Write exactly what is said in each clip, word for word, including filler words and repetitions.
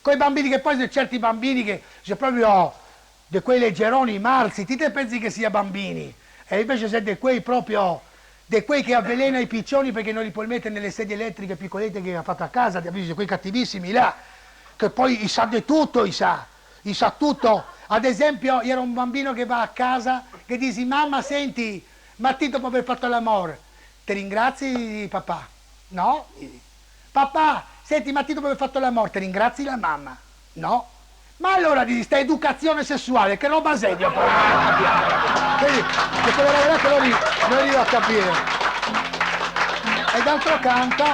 Coi bambini, che poi xe certi bambini che xe proprio de quei legeroni marzi, ti te pensi che sia bambini, e invece xe de quei proprio, de quei che avelena i picioni parché no li pol meter nele sedie eletriche picolete che ga fato a casa, capisi? Quei cativisimi là, che poi i sa de tuto, i sa, i sa tuto. Ad esempio, iera un bambino che va a casa, che disi: "Mama, senti, ma ti dopo aver fato l'amor, te ringrazi papà?" "No." "Papà, senti, ma ti dopo aver fato l'amor, te ringrazi la mama?" "No." "Ma alora", disi, "sta educazione sesuale che roba xe, Dio, però, no rivo a capir." Vedi, che quela roba là che no ri-, no rivo a capir. E d'altro canto,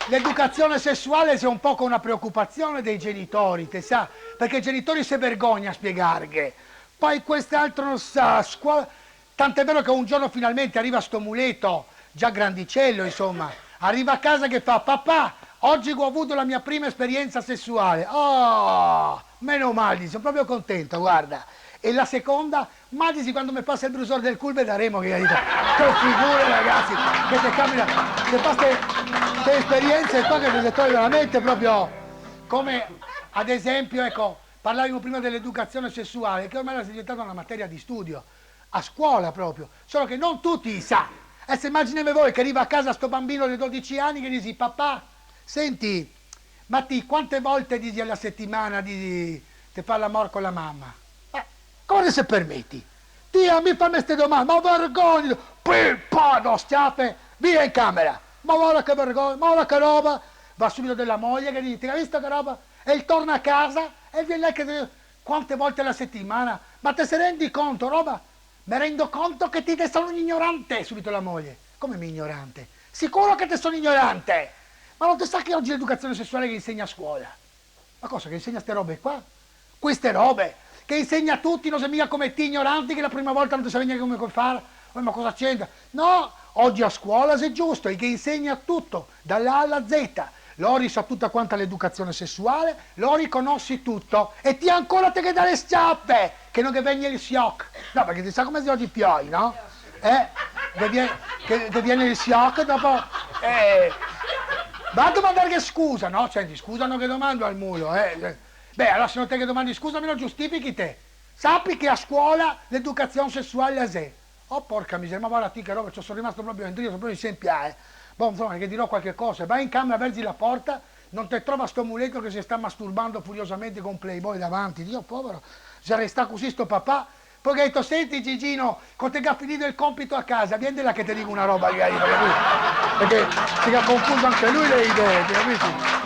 l'educazione sesuale xe un poco una preocupazione dei genitori, te sa, parché i genitori se vergogna a spiegarghe. Poi quest'altro no sa, a scuola, tant'è vero che un giorno finalmente arriva sto muleto, già grandicello, insomma, arriva a casa che fa: "Papà, oggi ho avuto la mia prima esperienza sessuale." "Oh, meno male", disi, "son proprio contento, guarda. E la seconda?" "Ma", disi, "quando me pasa el brusor del cul, vedaremo", che ga dito. Che figure, ragazzi, che te capita, te fa ste, ste esperienze qua che te trovi veramente proprio come, ad esempio, ecco, parlavimo prima dell'educazione sessuale, che ormai la xe diventata una materia di studio, a scuola proprio, solo che non tuti i sa. E se imagineve voi che riva a casa sto bambino de dodici ani che disi: "Papà, senti, ma ti quante volte", disi, "a la setimana", disi, "te fa l'amor co la mama?" Ma come te se permeti? Ti a mi farme ste domande, ma vergognati! Pim, pa, do sciafe, via in camera! Ma guarda che vergogna, ma guarda che roba! Va subito dela moglie che disi: "Te ga visto che roba?" E el torna a casa e vien lei che te: "Quante volte a la setimana? Ma te se rendi conto, roba?" "Me rendo conto che ti te son un ignorante", subito la moglie. "Come mi ignorante?" "Sicuro che te son ignorante! Ma no te sa che ogi l'educazione sesuale che insegna a scuola?" "Ma cosa, che insegna ste robe qua?" "Queste robe che insegna a tuti, no xe miga come ti, ignoranti, che la prima volta no te savi gnanca come far." "Eh, ma cosa c'entra?" "No, ogi a scuola xe giusto, i ghe insegna tuto, dala A ala Z. Lori sa tuta quanta l'educazione sesuale, lori conosi tuto, e ti ancora te ghe dà le sciape, che no ghe vegna el sioc." No, parché te sa come xe ogi i pioi, no? Eh? Che vien, che, che vien el sioc, dopo, eh, va a domandarghe scusa, no? Senti, scusa no ghe domando al mulo, eh. Beh, alora se no te ghe domandi scusa, almeno giustifichite. Sapi che a scuola l'educazion sesuale la xe. Oh, porca miseria, ma varda ti che roba, ciò, son rimasto proprio indrio, son proprio insenpià, eh. Bon, insoma, ghe dirò qualche cosa. Va in camera, verzi la porta, no te trova sto muleto che se sta masturbando furiosamente co un Playboy davanti. Dio povero, xe restà cusì sto papà. Poi el ga dito: "Senti, Gigino, co te ga finì el compito a casa, vien de là che te digo una roba", el ga dito, capito? Parché se ga confuso anche lui le idee, te capisi?